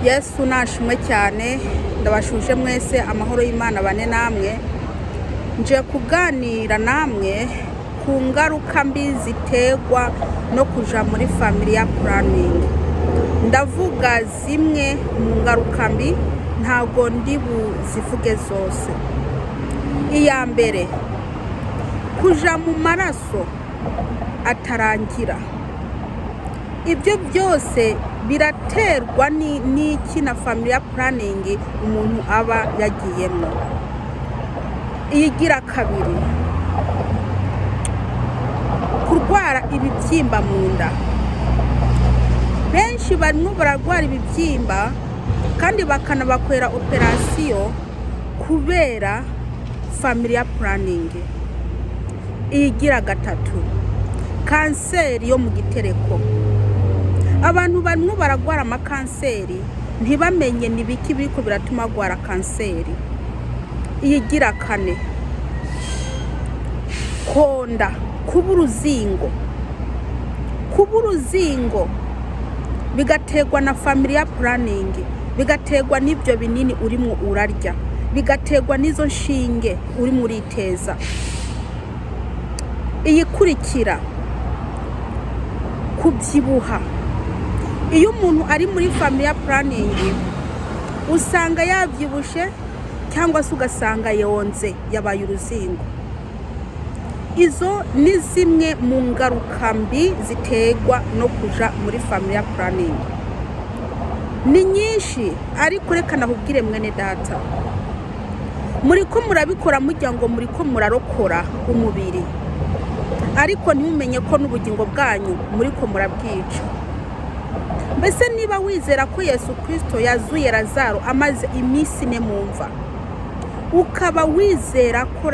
Yesu nashimwe cyane. Ndabashuje mwese, amahoro y'Imana bane namwe. Nje kuganira namwe ku ngaruka mbi ziterwa no kuja muri family planning. Ndavuga zimwe mu ngaruka mbi, ntabwo ndi buzivuge zose. Iya mbere, kuja mu maraso atarangira. Ibyo byose biraterwa n'iki na family planning umuntu aba yagiyemo. Iyigira kabiri, kurwara ibibyimba mu nda. Benshi barimo bararwara ibibyimba kandi bakanabakorera operasiyo kubera family planning. Iyigira gatatu, kanseri yo mu gitereko. Abantu barimo baragwara amakanseri, ntibamenye ni biki biriko biratuma agwara kanseri. Iyigira kane, konda, kuba uruzingo. Kuba uruzingo bigaterwa na family planning, bigaterwa n'ibyo binini urimo urarya, bigaterwa n'izo nshinge urimo uriteza. Iyikurikira, kubyibuha. Iyo umuntu ari muri family planning, usanga yabyibushe cyangwa se ugasanga yonze, yabaye uruzingo. Izo ni zimwe mu ngaruka mbi ziterwa no kuja muri family planning. Ni nyinshi, ariko reka nakubwire, mwene data, muri ko murabikora mujya ngo muri ko murarokora umubiri, ariko ntimumenye ko n'ubugingo bwanyu muri ko murabwica. Mbese niba wizera ko Yesu Kirisito yazuye Lazaro amaze iminsi 4 mu mva, ukaba wizera ko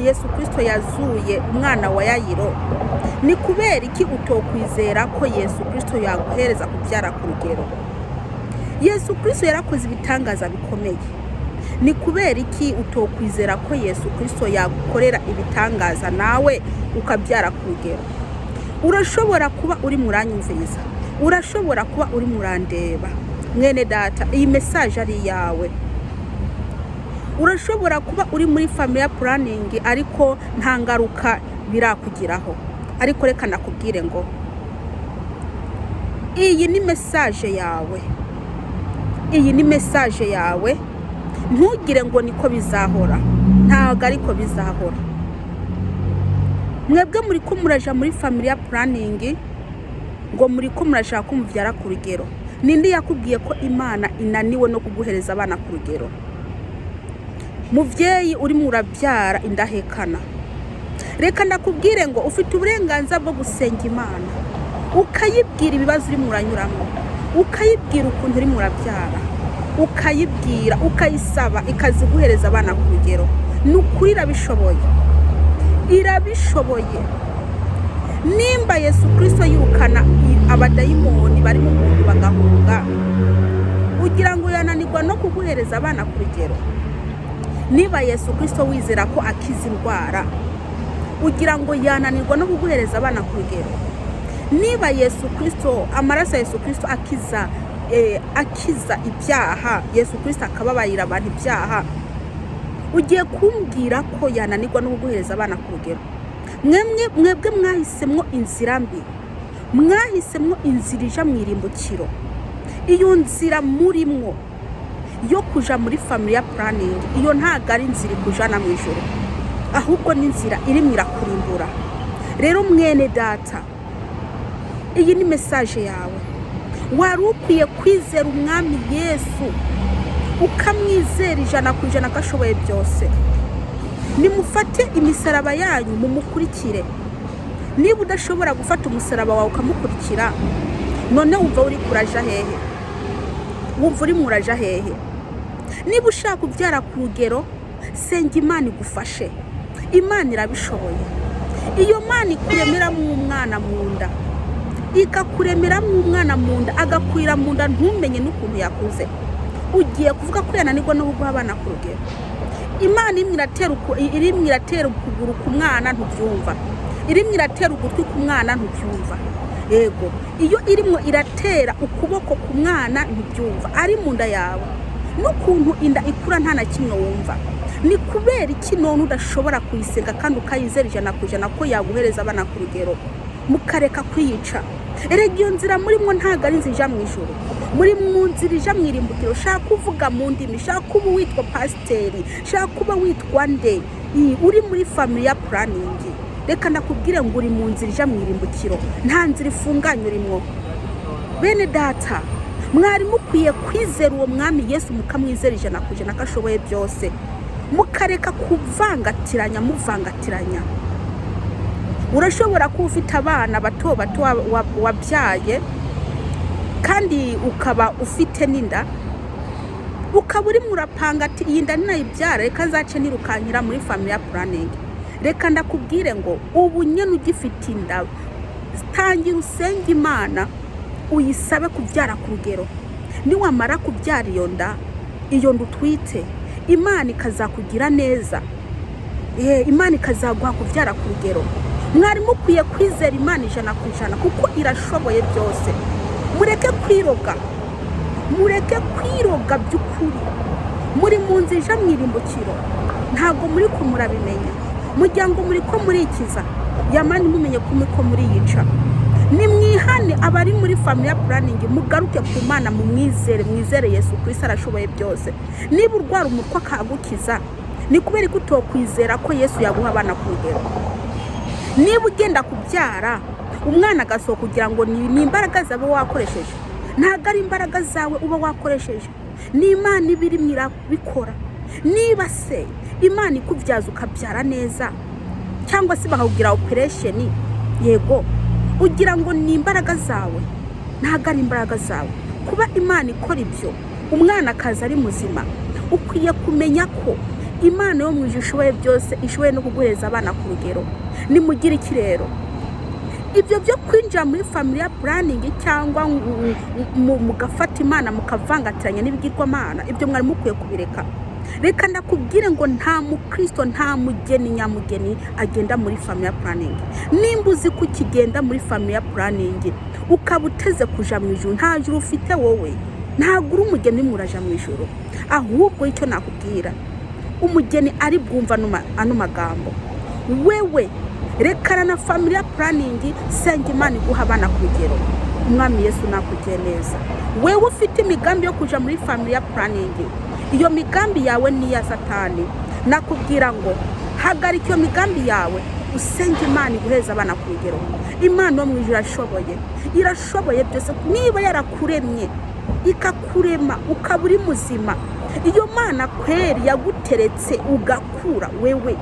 Yesu Kirisito yazuye umwana wa Yayiro, ni kubera iki utokwizera ko Yesu Kirisito yaguhereza kubyara ku rugero? Yesu Kirisito yarakoze ibitangaza bikomeye. Ni kubera iki utokwizera ko Yesu Kirisito yagukorera ibitangaza nawe ukabyara ku rugero? Urashobora kuba uri muranyumviriza, urashobora kuba uri murandeba, mwene data, iyi message ari iyawe. Urashobora kuba uri muri family planning ariko nta ngaruka birakugiraho, ariko reka nakubwire ngo iyi ni message yawe, iyi ni message yawe. Ntugire ngo niko bizahora, ntabwo ariko bizahora. Mwebwe muri ko muraja muri family planning ngo muri ko murashaka ko mubyara ku rugero. Ninde yakubwiye ko Imana inaniwe no kuguhereza abana ku rugero? Mubyeyi urimo urabyara indahekana, reka ndakubwire ngo ufite uburenganzira bwo gusenga Imana, ukayibwira ibibazo urimo uranyuramo, ukayibwira ukuntu urimo urabyara, ukayibwira, ukayisaba, ikaziguhereza abana ku rugero. Ni ukuri irabishoboye, irabishoboye. Nimba Yesu Kirisito yirukana abadayimoni bari mu muntu bagahunga, ugira ngo yananirwa no kuguhereza abana ku rugero? Niba Yesu Kirisito wizera ko akiza indwara, ugira ngo yananirwa no kuguhereza abana ku rugero? Niba Yesu Kirisito, amaraso ya Yesu Kirisito akiza ibyaha, Yesu Kirisito akababarira abantu ibyaha, ugiye kumbwira ko yananirwa no kuguhereza abana ku rugero? Mwebwe mwahisemwo inzira mbi, mwahisemwo inzira ija mu irimbukiro. Iyo nzira murimwo yo kuja muri family planning, iyo ntabwo ari inzira ikujana mu ijoro, ahubwo ni inzira irimo irakurimbura. Rero mwene data, iyi ni message yawe. Wari ukwiye kwizera Umwami Yesu, ukamwizera 100% ko ashoboye byose. Nimufate imisaraba yanyu mumukurikire. Niba udashobora gufata umusaraba wawe ukamukurikira, none wumva uri kuraja hehe? Wumva uri muraja hehe? Niba ushaka kubyara ku rugero, senga Imana igufashe. Imana irabishoboye. Iyo Mana ikuremeramo umwana mu nda, ikakuremeramo umwana mu nda, agakwira mu nda, ntumenye n'ukuntu yakuze, ugiye kuvuga ko yananirwa no kuguha abana ku rugero? Imana imwe iratera ukuguru ku mwana, ntubyumva. Irimo iratera ugutwi ku mwana, ntubyumva. Yego, iyo irimo iratera ukuboko ku mwana ntibyumva ari mu nda yawe, n'ukuntu inda ikura nta na kimwe wumva. Ni kubera iki none udashobora kuyisenga kandi ukayizera 100% ko yaguhereza abana ku rugero, mukareka kwiyica? Erega iyo nzira murimo ntabwo ari inzira ija mu ijuru, muri mu nzira ija mu irimbukiro. Shaka kuvuga mu ndimi, shaka kuba witwa pasiteri, shaka kuba witwa nde, uri muri family planning, reka ndakubwire ngo uri mu nzira ija mu irimbukiro, nta nzira ifunganye urimo. Bene data, mwari mukwiye kwizera uwo mwami Yesu, mukamwizera 100% ko ashoboye byose, mukareka kuvangatiranya, muvangatiranya. Urashobora kuba ufite abana bato bato wabyaye, kandi ukaba ufite n'inda, ukaba urimo urapanga ati: "Iyi nda ninayibyara, reka nzace nirukankira muri family planning." Reka ndakubwire ngo ubu nyine ugifite inda, tangira usenge Imana, uyisabe kubyara ku rugero. Niwamara kubyara iyo nda, iyo nda utwite, Imana ikazakugira neza, Imana ikazaguha kubyara ku rugero. Mwari mukwiye kwizera Imana 100% kuko irashoboye byose. Mureke kwiroga, mureke kwiroga by'ukuri. Muri mu nzira ija mu irimbukiro, ntabwo muri ko murabimenya. Mugira ngo muri ko murikiza, yamani mumenye ko muri ko muriyica. Nimwihane, abari muri family planning, mugaruke ku Mana, mumwizere, mwizere Yesu Kristo, arashoboye byose. Niba urwara umutwe akagukiza, ni kubera ko utokwizera ko Yesu yaguha abana ku rugero? Niba ugenda kubyara umwana agasohoka, kugira ngo ni imbaraga zawe wakoresheje? Ntabwo ari imbaraga zawe uba wakoresheje, ni Imana iba irimo irabikora. Niba se Imana ikubyaza ukabyara neza, cyangwa se bakakubwira operation, yego, ugira ngo ni imbaraga zawe? Ntabwo ari imbaraga zawe. Kuba Imana ikora ibyo, umwana akaza ari muzima, ukwiye kumenya ko Imana yo mu ijuru ishoboye byose, ishoboye no kuguhereza abana ku rugero. Nimugire iki rero? Ibyo byo kwinjira muri family planning cyangwa mugafata Imana mukavangatiranya n'ibigirwamana, ibyo mwari mukwiye kubireka. Reka ndakubwire ngo nta mukristo, nta mugeni nyamugeni agenda muri family planning. Nimba uzi ko ukigenda muri family planning ukaba uteze kuja mu ijuru, nta juru ufite wowe, ntabwo uri umugeni urimo uraja mu ijuru. Ahubwo icyo nakubwira, umugeni ari bwumva ano magambo, wewe rekana na family planning, senga Imana iguha abana ku rugero. Umwami Yesu nakugiye neza. Wewe ufite imigambi yo kuja muri family planning, iyo migambi yawe ni iya Satani. Nakubwira ngo hagarika iyo migambi yawe, usenge Imana iguheza abana ku rugero. Imana yo mu ijuru irashoboye, irashoboye byose. Niba yarakuremye, ikakurema ukaba uri muzima, iyo Mana kweri yaguteretse ugakura, wewe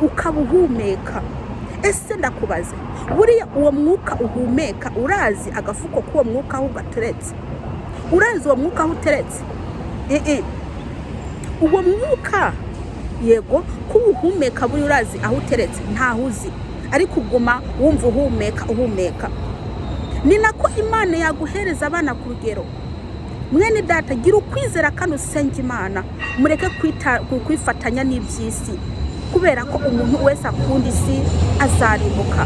ukaba uhumeka. Ese ndakubaze, buriya uwo mwuka uhumeka, urazi agafuko k'uwo mwuka aho gateretse? Urazi uwo mwuka aho uteretse? Uwo mwuka, yego, ko uwuhumeka, buriya urazi aho uteretse? Ntaho uzi, ariko uguma wumva uhumeka, uhumeka. Ni nako Imana yaguhereza abana ku rugero. Mwene data, gira ukwizera kandi usenge Imana. Mureke kwifatanya n'iby'isi, kubera ko umuntu wese akunda isi azarimbuka.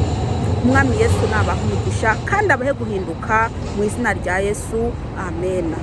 Umwami Yesu nabaha umugisha kandi abahe guhinduka mu izina rya Yesu, amena.